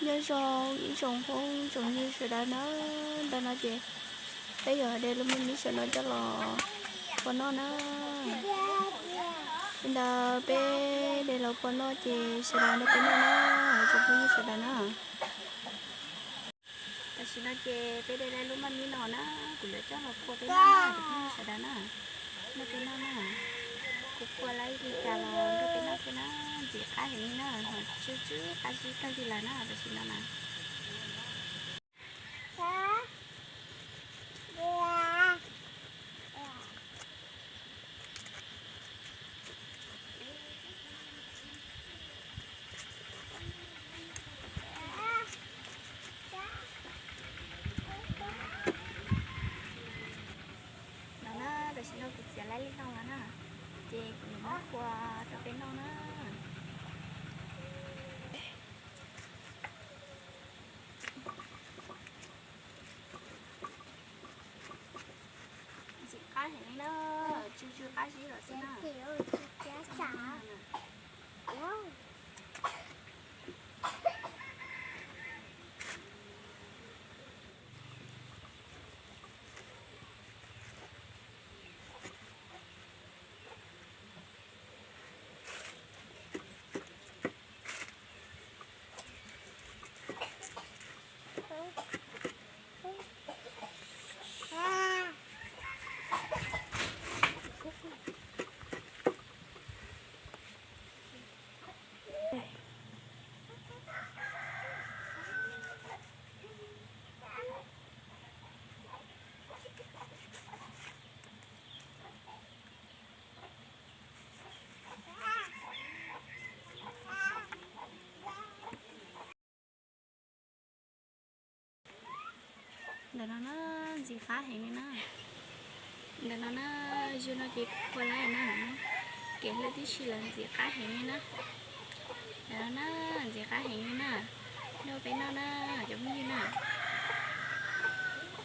Nyob zoo ib tsoom phooj tsoom ywg sawv daws na, ntawm no ces peb yuav de lub maj mib saum no coj los pua noj na. Li ntawd peb de los pua noj ces sawv daws nrog peb noj na, tsoom phooj ywg sawv daws na. Tam sim no ces peb de lub maj mib no na, kuv yuav coj los pua peb noj na, tsoom phooj ywg sawv daws na. Nrog peb noj na, kuv pua lawm ib li cas los nrog peb noj thiab na, ntxim qab heev li na, ho tsw tsw qab zib kawg li lawm na tam sim no na. No na, tam sim no kuv txiav laib li no lawm na, ces kuv yuav muab pua rau peb noj na. Ntxim qab heev li na, tsw tsw qab zib lawm xwb na. Ntawm no na, ntxim qab heev li na. Ntawm no na, zaum no ces kuv pua laib na, kev hlwb tib si lawm ntxim qab heev li na. Ntawm no na, ntxim qab heev li na, nrog peb noj na, cov phooj ywg na.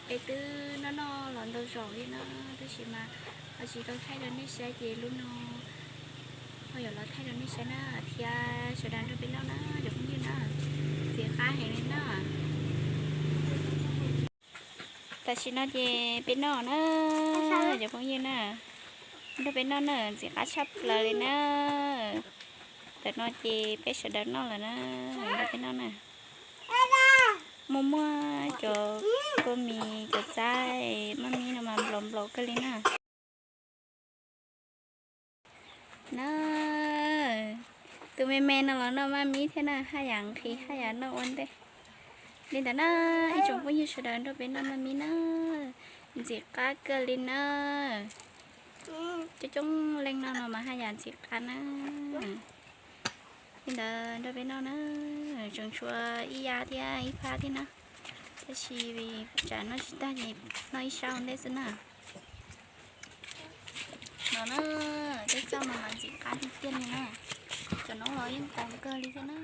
Peb twb noj noj los ntau zaus li na, tab sis mas ho tsis tau thaij rau nej saib ces lub no ho yuav los thaij rau nej saib na, thiab sawv daws nrog peb noj na, cov phooj ywg na, ntxim qab heev li na. Tam sim no ces peb noj na, cov phooj ywg na, nrog peb noj na, ntxim qab tshaj plaws li na. Ntawm no ces peb sawv daws noj lawm na, nrog peb noj na. Muaj muaj cov kua mis, cov txaib, maj mib no mas nplaum nplaum kawg li na. Na, tus me me no los noj maj mib thiab na, haj yam nqhis haj yam noj ua ntej. Li ntawd na, ib tsoom phooj ywg sawv daws nrog peb noj maj mib na, ntxim qab kawg li na. Coob coob leej noj no mas haj yam ntxim qab na. Li ntawd nrog peb noj na, tseem tshuav ib yam thiab ib phab thiab na, tab sis tsam noj tsis tag ces noj ib sab ua ntej xwb na. No na, tej txaj no mas ntxim qab tiag tiag li na, cov noob los yeej qos kawg li thiab na.